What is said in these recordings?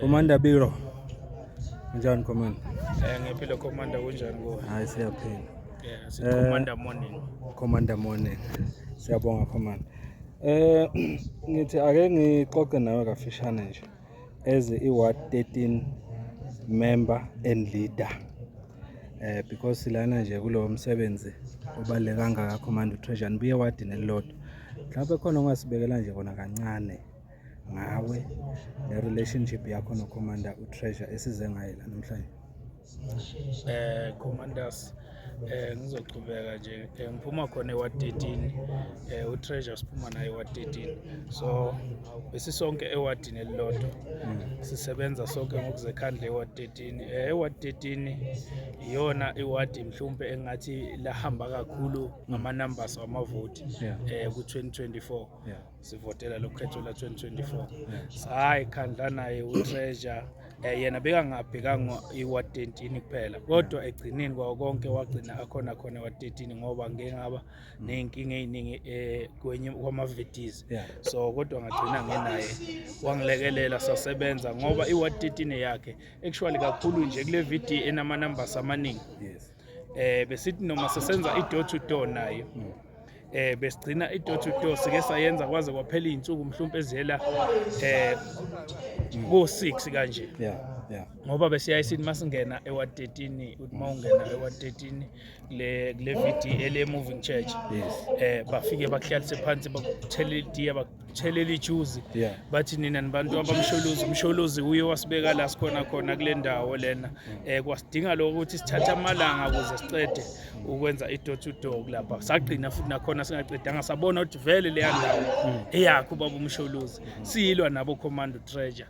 Commander Biro. Njani, Commander? Ngiyaphila, Commander, kunjani kuwe? Hayi, siyaphila. Yeah, sithi Commander morning. Commander, morning. Siyabonga, Commander. Ngithi ake ngixoxe nawe kafishane nje as i-Ward 13 member and leader. Because lana nje kulo msebenzi obaluleke kangaka, Commander Treasure, nibuye ewadini elilodwa. Mhlawumbe khona ongasibekela nje kona kancane ngawe ne relationship yakho no Commander uTreasure esize ngaye la namhlanje. Commanders, ngizochubeka nje, ngiphuma khona eWard 13, uTreasure siphuma naye eWard 13, so besisonke ewadini elilodwa, sisebenza sonke ngokuzekhandla eWard 13. EWard 13 iyona iwadi mhlawumbe engathi lahamba kakhulu ngama numbers wamavoti ku 2024, sivotela lokhetho la 2024. Sayi khandla naye uTreasure. Yena bekangabhekanga iWard 13 kuphela, kodwa egcineni kwawo konke wagcina akhona khona eWard 13, ngoba ngeke ngaba ney'nkinga ey'ningi kwenye kwama-VDs. So kodwa ngagcina ngenaye, wangilekelela, sasebenza ngoba iWard 13 yakhe actually kakhulu nje kule VD enama-numbers amaningi. Besithi noma sesenza i-door to door naye, besigcina i-door to door sike sayenza kwaze kwaphela iy'nsuku mhlawumpe eziyela ko-6 kanje, ngoba besiyaye sithi masingena eWard 13, uthi mawungena eWard 13 kule VD ele Moving Church, bafike bakuhlalise phansi, bakuthelela itiya, bakuthelela ijuzi, bathi, "Nina nibantu abamsholozi, umsholozi uye wasibeka la sikhona khona kule ndawo lena." Kwasidinga lokho ukuthi sithathe amalanga ukuze sicede ukwenza i-door to door kulapha. Sagcina futhi nakhona singacedanga, sabona ukuthi vele leya ndawo eyakho ubaba umsholozi, siyilwa nabo Commando Treasure.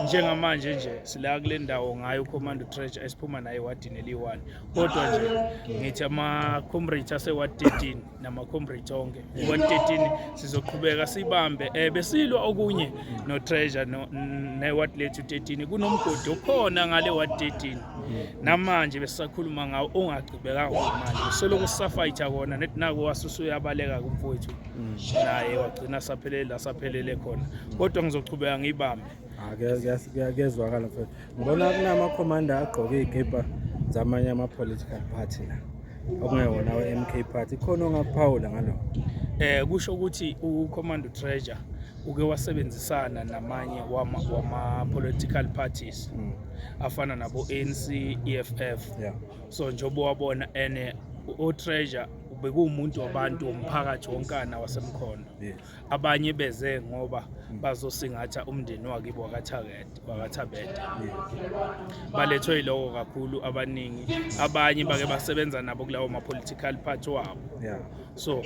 Njengamanje nje sila kule ndawo ngayo Commando Treasure esiphuma naye ewadini eliyi-1, kodwa nje ngithi ama-comrades ase-ward 13 nama-comrades onke i-ward 13 sizoqhubeka sibambe. Besilwa okunye no-Treasure ne-ward lethu 13, kunomgodi okhona ngale ward 13 namanje besisakhuluma ngawo ongagqibekanga manje, soloko sisafayitha kona nethi nako wasusuyabaleka kumfowethu naye wagcina saphelele la saphelele khona, kodwa ngizochubeka ngiyibambe. Ah, kuyezwakala mfethu. Ngibona kunama-commander agqoke iy'kipa zamanye ama-political party la okungewona we-MK Party. Khona ongakuphawula ngalokho? Kusho ukuthi uCommando Treasure uke wasebenzisana namanye wama political parties afana nabo ANC, EFF. So njengoba wabona ene uTreasure ubekuwumuntu wabantu, womphakathi wonkana wasemkhondo. Abanye beze ngoba bazosingatha umndeni wakibo wakaThakede, wakaThabede. Balethwe yiloko kakhulu abaningi, abanye bake basebenza nabo kulawo ma-political party wabo. So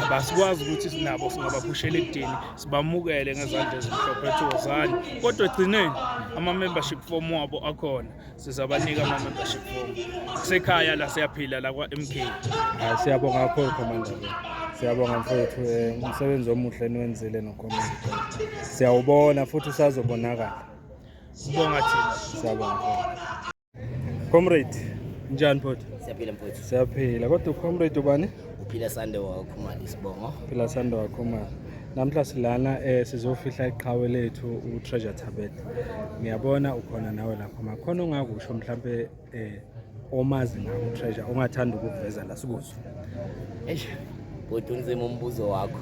abasikwazi ukuthi sinabo singabaphushela ekudeni, sibamukele ngezandla ezimhlophe, thokozani, kodwa egcineni ama-membership form wabo akhona, sizabanika ama-membership form. Kusekhaya la, siyaphila la kwa-MK. Hayi, siyabonga kakhulu, Commander. Siyabonga mfowethu, umsebenzi omuhle niwenzile noCommander. Siyawubona futhi usazobonakala. Sibonga thina. Siyabonga mfowethu. Comrade, njani mfowethu? Siyaphila, mfowethu. Siyaphila. Kodwa uComrade ubani? Uphila Sande wakhumala isibongo. Phila Sande wakhumala. Namhla silana sizofihla iqhawe lethu uTreasure Thabete. Ngiyabona ukhona nawe lapho. Makhona ongakusho mhlambe omazi ngawo uTreasure ongathanda ukuveza la sikuzwe? Eish, bhuti, unzima umbuzo wakho.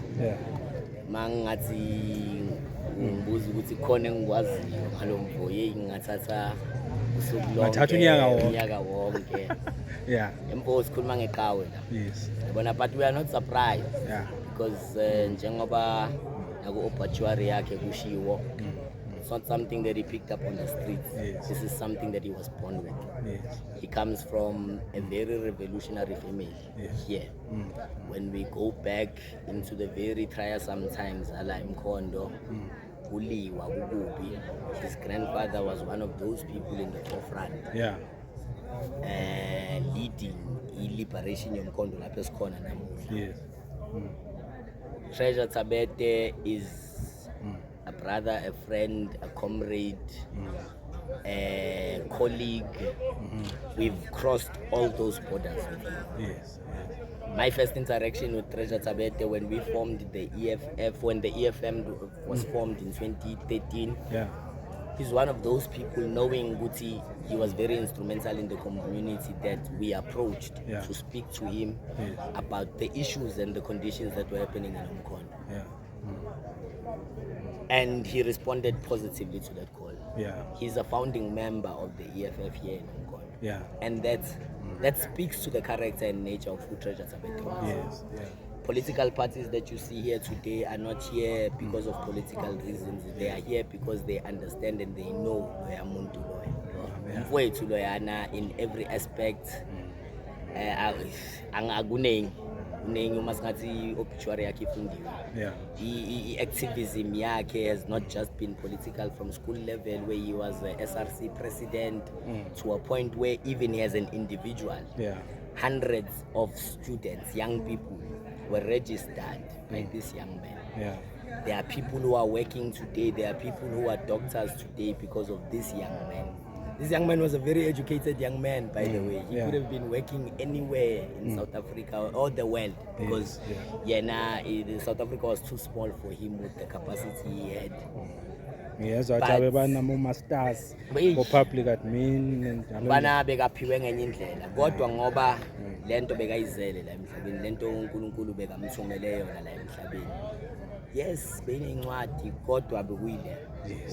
Mangingathi ngibuza ukuthi khona engikwaziyo ngalo mfo, yeyi, ngingathatha usuku lonke. Ngathatha unyaka wonke. Unyaka wonke. Emfo, sikhuluma ngeqhawe la. Yabona, but we are not surprised because njengoba naku obituary yakhe kushiwo, it's not something that he picked up on the streets. This is something that he was born with. He comes from a very revolutionary family here. When we go back into the very tiresome times ala eMkhondo, kuliwa kukubi, his grandfather was one of those people in the forefront leading i-liberation yomkhondo lapho esikhona namuhla. Treasure Thabete is a brother, a friend, a comrade, a colleague. We've crossed all those borders with him. My first interaction with Treasure Thabete, when we formed the EFF, when the EFM was formed in 2013, He's one of those people, knowing ukuthi he was very instrumental in the community, that we approached to speak to him about the issues and the conditions that were happening in Umkhondo. And he responded positively to that call. He's a founding member of the EFF here in Umkhondo. And that speaks to the character and nature of who Treasure Thabethe was. Political parties that you see here today are not here because of political reasons. They are here because they understand and they know loya muntu loya. Mfowethu loyana in every aspect. Akuningi kuningi uma singathi i-obituary yakhe ifundiwe. I-activism yakhe has not just been political, from school level where he was a SRC president to a point where even as an individual, hundreds of students, young people were registered by this young man. There are people who are working today, there are people who are doctors today because of this young man. This young man was a very educated young man, by the way. He could have been working anywhere in South Africa or the world because yena, South Africa was too small for him with the capacity he had. Ngiyezwa ukuthi abe banamo-masters Eish. o-public admin and njalo. Bana bekaphiwe ngenye indlela, kodwa ngoba lento bekayizele la emhlabeni, lento uNkulunkulu bekamthumele yona la emhlabeni, yes, beyinencwadi, kodwa bekuyile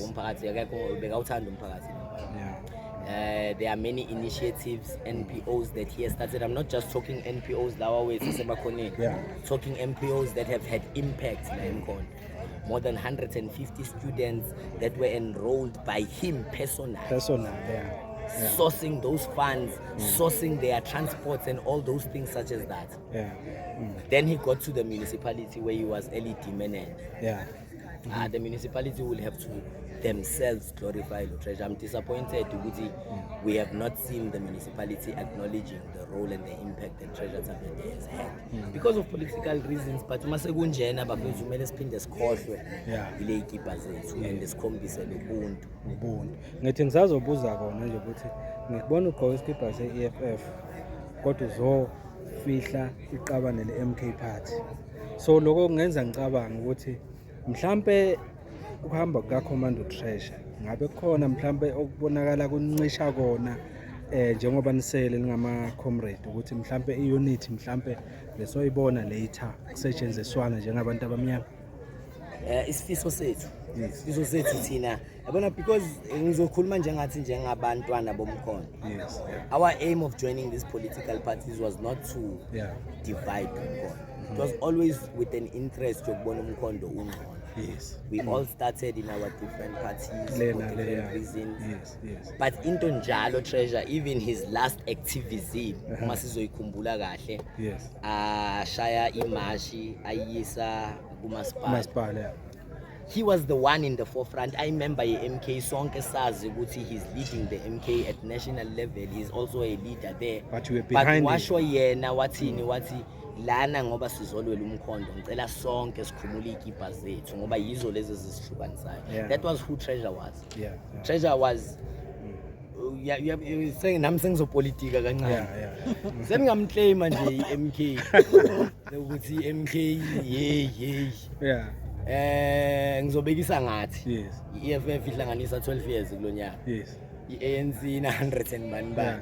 umphakathi akekho bekawuthanda umphakathi lo mfana. There are many initiatives, NPOs that he has started. I'm not just talking NPOs lawa wethu asemakhoneni. Talking NPOs that have had impact la eMkhondo. More than 150 students that were enrolled by him personally. Personal, yeah. Sourcing those funds, sourcing their transports and all those things such as that. Then he got to the municipality where he was LED manager. The municipality will have to themselves glorify the Treasure. I'm disappointed ukuthi we have not seen the municipality acknowledging the role and the impact that Treasure Thabethe has had because of political reasons. But uma sekunjena, bafethu, kumele siphinde sikhohlwe ile ikipa zethu and sikhombise lobuntu. Ubuntu. Ngithi ngisazobuza kona nje ukuthi ngikubona ugqoke isikibha se-EFF, kodwa uzofihla iqabane le-MK Party. So lokho kungenza ngicabanga ukuthi mhlambe ukuhamba kukaCommando Treasure ngabe kukhona mhlambe okubonakala kuncisha kona, njengoba nisele ningama comrade, ukuthi mhlambe i-unity mhlambe lesoyibona later kusetshenziswana njengabantu abamnyama. Isifiso sethu, isifiso sethu thina, yabona, because ngizokhuluma njengathi njengabantwana bomkhondo, our aim of joining these political parties was not to divide umkhondo. It was always with an interest yokubona umkhondo ungcono. We all started in our different parties for Lena different leya. reasons, yes yes but into njalo Treasure, even his last activism, uma sizoyikhumbula kahle, ashaya imashi ayisa kumasipala. Masipala, yeah. He was the one in the forefront. I remember i-MK, sonke sazi ukuthi he's leading the MK at national level. He's also a leader there. But you were But behind him. Washo yena wathini? Wathi lana ngoba sizolwela umkhondo, ngicela sonke sikhumule iy'kibha zethu ngoba yizo lezi ezisihlukanisayo. That was who Treasure was. Treasure was nami sengizopolitika kancane. Sengingamclaima nje i-MK ukuthi i-MK, hey hey. Ngizobekisa ngathi i-EFF ihlanganisa 12 years kulonyaka, i-ANC ina 100 and bani bani,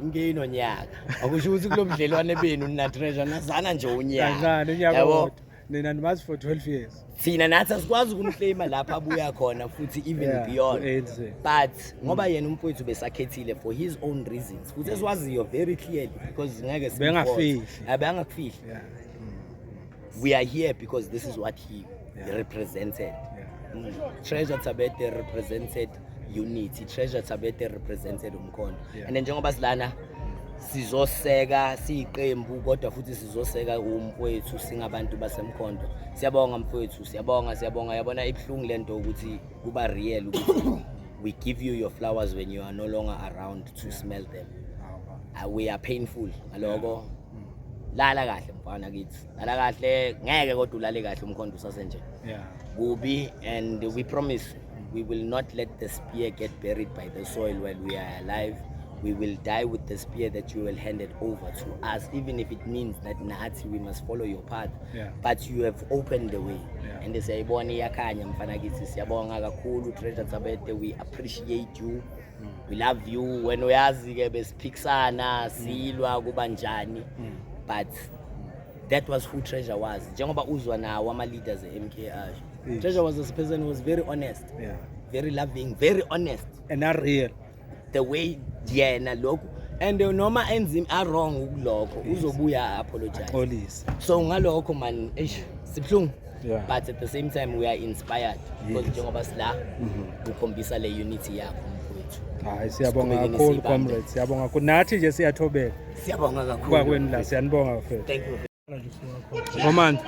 MK inonyaka. Akusho ukuthi kulo budlelwane benu nina Treasure nazana nje unyaka. Kancane unyaka Yabo? owodwa. Nina nimazi for 12 years. Thina nathi asikwazi ukumclaima lapha abuya khona futhi even beyond, ku-ANC. but ngoba yena umfowethu besakhethile for his own reasons futhi esiwaziyo very clearly, because ngeke simforce. Bengafihli. Ah, bengakufihli. We are here because this is what he represented. Treasure Thabethe represented unity. Treasure Thabethe represented umkhondo. And then njengoba silana sizoseka siyiqembu, kodwa futhi sizoseka umfowethu singabantu basemkhondo. Siyabonga mfowethu, siyabonga, siyabonga. Yabona, ibuhlungu lento ukuthi kuba real ukuthi we give you your flowers when you are no longer around to smell them. We are painful ngaloko. Lala kahle mfana kithi, lala kahle. Ngeke kodwa ulale kahle umkhondo usasenje kubi, and we promise we will not let the spear get buried by the soil while we are alive. We will die with the spear that you will hand it over to us, even if it means that nathi we must follow your path. But you have opened the way. And siyayibona iyakhanya mfana kithi. Siyabonga kakhulu, Treasure Thabede. We appreciate you. We love you. Wena uyazi ke besiphikisana, silwa kuba njani. But that was who Treasure was. Njengoba uzwa nawo ama leaders e-MK asho. Treasure was a person who was very honest, very loving, very honest. And not real. The way yena lokhu and noma enzim a wrong kulokho, uzobuya apologize. Xolisa. So ngalokho man, eish, sibhlungu. But at the same time we are inspired because njengoba sila ukhombisa le unity yakho, mfowethu. Hayi, siyabonga Siqhubekeni kakhulu, siyibambe. comrades. Siyabonga kakhulu. Nathi nje siyathobeka. Siyabonga kakhulu. Kwakweni la, siyanibonga bafethu. Thank you. Commander.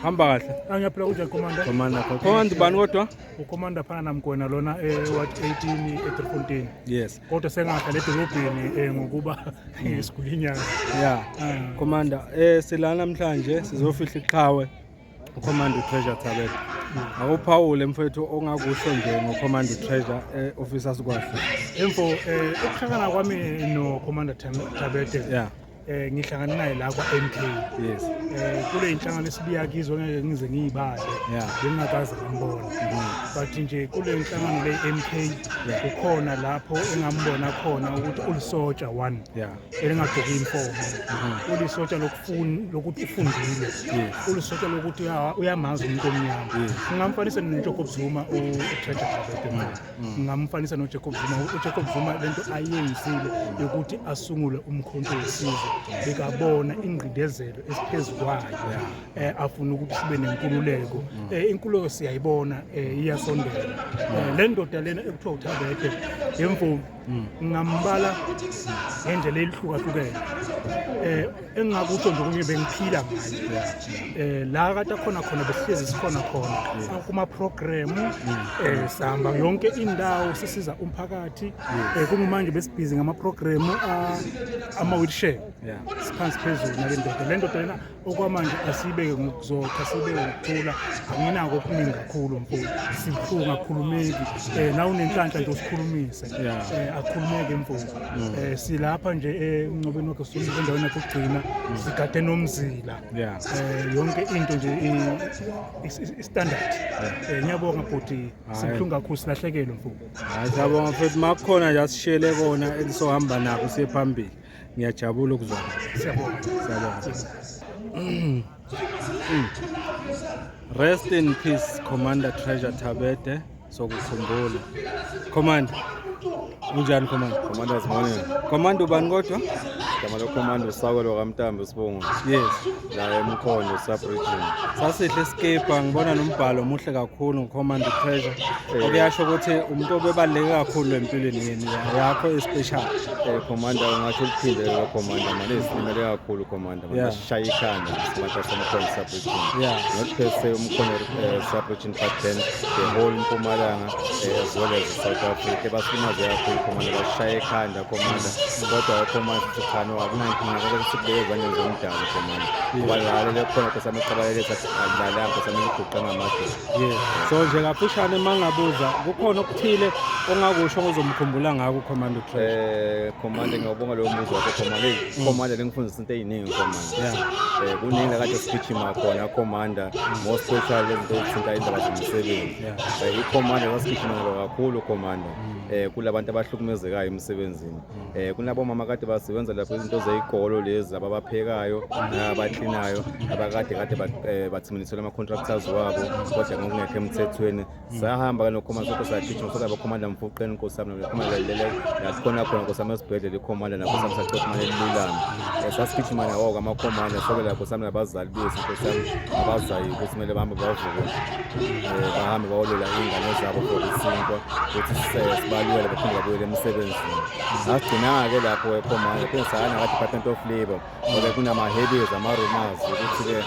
Hamba kahle. Angiyaphila kunje, Commander. Commander. Commander bani kodwa? Ucommander phana namkwena lona e-Ward 18 eDriefontein. Kodwa sengahlala edolobheni ngokuba ngesigulinyana. Ah. Commander, sila namhlanje sizofihla iqhawe, uCommander Treasure Thabede. Awuphawule mfethu ongakusho nje ngoCommander Treasure, officer sikwazi. Emfo, ukuhlangana kwami no Commander Thabede, ngihlangana naye la kwa MK. Kule inhlangano esibuya kizo, ngeke ngize ngiyibale. Bengingakaze ngambona. But nje kule inhlangano le MK ukhona lapho engambona khona ukuthi ulisotsha one elingagqoki uniform. Ulisotsha lokufuna lokuthi ufundile. Ulisotsha lokuthi uyamazi umuntu omnyama. Ngingamfanisa noJacob Zuma uTreasure Thabede manje. Ngingamfanisa noJacob Zuma. UJacob Zuma lento ayenzile yokuthi asungule uMkhonto weSizwe, bekabona ingqindezelo esiphezu kwayo, afuna ukuthi sibe nenkululeko. Inkululeko siyayibona, iyasondela. Le ndoda lena ekuthiwa uThabede yemfo, ngingambala ngendlela elihlukahlukene. Engingakusho nje okunye, bengiphila ngayo la kade akhona khona, besihlezi sikhona khona kuma program, sihamba yonke indawo sisiza umphakathi. Kungumanje besibhizi ngama program ama wheelchair. Siphansi phezulu nale ndoda. Le ndoda lena okwamanje asiyibeke ngokuzotha, asiyibeke ngokuthula. Anginako okuningi kakhulu, mfowethu. Sibuhlungu, akukhulumeki. Na unenhlanhla nje usikhulumise. Akukhulumeki, mfowethu. Silapha nje emngcwabeni wakhe, sisuke endaweni yakhe yokugcina, sigade nomzila. Yonke into nje i-standard. Ngiyabonga bhuti, sibuhlungu kakhulu, silahlekelwe, mfowethu. Hayi, siyabonga mfethu. Makukhona nje asishiyele kona elisohamba nako siye phambili. Ngiyajabula ukuzwana. Siyabonga. Siyabonga. Rest in peace, Commander Treasure Thabede. Sokukhumbula. Commander. Unjani, Commander? Commander Simone. Commander ubani kodwa? Igama loCommander uSakelo kaMntambo Sibongo. La eMkhondo sub-region. Sasihle iskipa, ngibona nombhalo omuhle kakhulu ngoCommander Treasure. Okuyasho ukuthi umuntu obebaluleke kakhulu empilweni yenu yakho especial. Commander, ungasho ukuphinde lo Commander manje, silimele kakhulu, Commander. Manje sishaya ikhanda sibantu saseMkhondo sub-region. Not per se uMkhondo sub-region, but then the whole Mpumalanga as well as South Africa. Basimaze kakhulu, Commander, bashaya ikhanda, Commander. Kodwa Commander sithi cha, no, akunankinga, kodwa sikubeke ezandleni zomdali, Commander. Ngoba la lele khona nkosi yami iqaba akulalanga, nkosi yami, iguqe ngamadolo. Yeah. So nje kafushane mangabuza, kukhona okuthile ongakusho ozomkhumbula ngakho uCommander Treasure? Commander, ngiyabonga lowo muzi wakho, Commander. Hey, Commander, lengifundisa into ey'ningi, Commander. Kuningi la kade sigijima khona, Commander, more especially izinto ezithinta indaba zemisebenzi. I-Commander sasigijima nalo kakhulu, Commander. Kulabantu abahlukumezekayo emsebenzini. Kunabomama kade basebenza lapho izinto zey'kolo lezi ababaphekayo nabaklinayo, abakade kade bathiminiselwe ama-contractors wabo kodwa ngokungekho emthethweni. Sahamba ke noCommander sonke, sagijima sonke, abaCommander Mfuqeni, nkosi yami, noCommander lele lakhona khona, nkosi yami, esibhedlela iCommander nkosi yami, sacela manje lulame. Sasigijima nawo ama-Commander sonke la, nkosi yami, nabazali bethu, nkosi yami, abazayo ukuthi kumele bahambe bavuke, bahambe bayolola iy'ngane zabo for isinkwa ukuthi sibalwele baphinde babuyele emsebenzini. Sasigcina-ke lapho eCommander, phinde saya naka-Department of Labour ngoba kunama-headaches, ama-rumors ukuthi-ke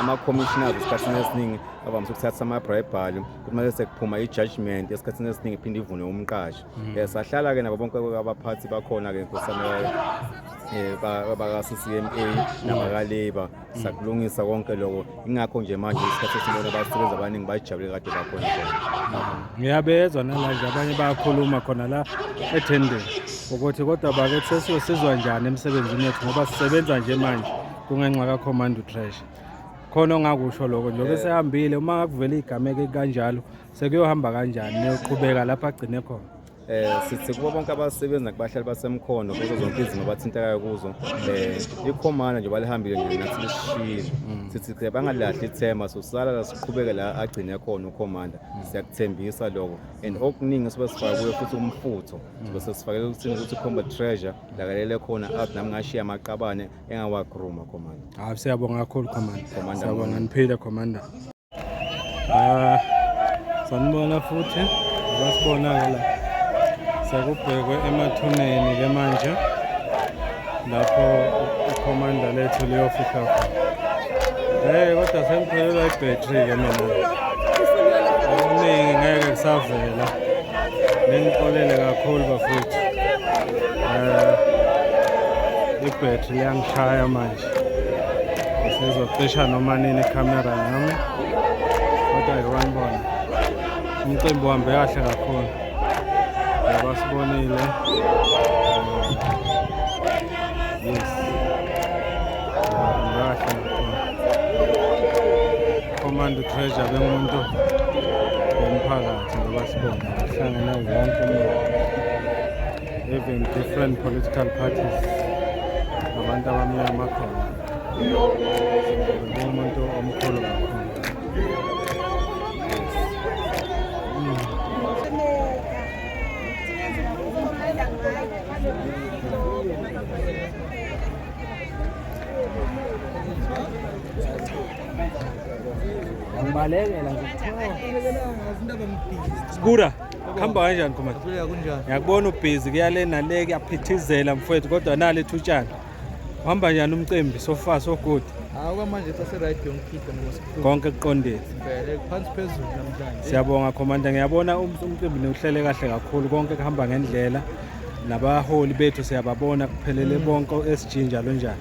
ama-commissioners esikhathini esiningi bavamise ukuthatha ama-bribery, ukuthi mase sekuphuma i-judgment esikhathini esiningi iphinde ivune umqashi. Sahlala-ke nabo bonke abaphathi bakhona-ke, nkosi yami, baka-CCMA nabaka-Labour, sakulungisa konke lokho. Ingakho nje manje isikhathi esibona abasebenzi abaningi bajabule kade bakhona khona. Ngiyabezwa nala nje abanye bayakhuluma khona la ethendeni. Ukuthi kodwa bakethi sesiyosizwa njani emsebenzini wethu ngoba sisebenza nje manje kungenxa ka-Command Treasure. Khona ongakusho lokho njengoba esehambile, uma ngakuvela igameko kanjalo sekuyohamba kanjani, niyoqhubeka lapho agcine khona? Sithi kubo bonke abasebenzi nakubahlali baseMkhondo kuzo zonke izimo abathintekayo kuzo, ikhomanda nje balihambile nje nathi lisishiyile. Sithi ke bangalahli ithemba, sosala la siqhubeke la agcine khona ukhomanda. Siyakuthembisa lokho, and okuningi sobe sifake kuyo futhi umfutho sobe sesifakele ukuthini ukuthi Combat Treasure lakalele khona up, nami ngashiya amaqabane engawagruma Commander. Hayi, siyabonga kakhulu Commander. Commander. Siyabonga, niphile Commander. Sanibona futhi, abasibona-ke la sekubhekwe emathuneni ke manje lapho ikhomanda lethu liyofika khona. Hey, kodwa sengiphelelwa ibhetri ke mina, okuningi ngeke kusavela, ningixolele kakhulu bafethu. Ibhetri liyangishaya manje, isizocisha noma nini ikhamera yami, kodwa njengoba umcimbi uhambe kahle kakhulu ngoba sibonile. Yes, uhambe kahle kakhulu. Command Treasure bengumuntu womphakathi ngoba sibona kuhlangene wonke umuntu, even different political parties, abantu abamnyama khona. Bengumuntu omkhulu kakhulu. Yes. Ngibalekela nje. Sibura, kuhamba kanjani Khumalo? Kunjani? Ngiyakubona ubhizi kuyale nale, kuyaphithizela mfowethu, kodwa nale ithutshana. Uhamba njani umcimbi? So far so good. Hawu, kwamanje sase-right yonke into noma sikhulu. Konke kuqondile. Vele phansi phezulu namhlanje. Siyabonga Commander, ngiyabona umcimbi niwuhlele kahle kakhulu, konke kuhamba ngendlela. Nabaholi bethu siyababona kuphelele bonke SG njalo njalo.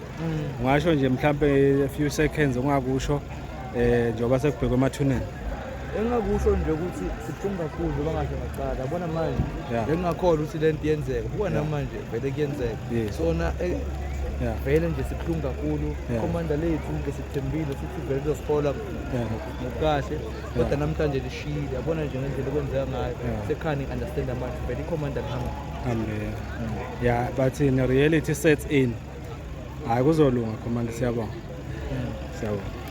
Ungasho nje mhlambe a few seconds ungakusho njengoba sekubhekwe emathuneni. Engingakusho nje ukuthi sibuhlungu kakhulu njengoba ngasho ngacala. Yabona manje bengingakholwa ukuthi le nto iyenzeka. Buka namanje vele kuyenzeka. Sona vele nje sibuhlungu kakhulu. Commander lethu nje sithembile sithi vele uzosihola ngokukahle. Kodwa namhlanje lishiyile. Yabona nje ngendlela okwenzeka ngayo. Sekhani understand manje vele i-commander lihamba. Hambe. Yeah, but in reality sets in. Hayi, kuzolunga Commander, siyabonga. Siyabonga.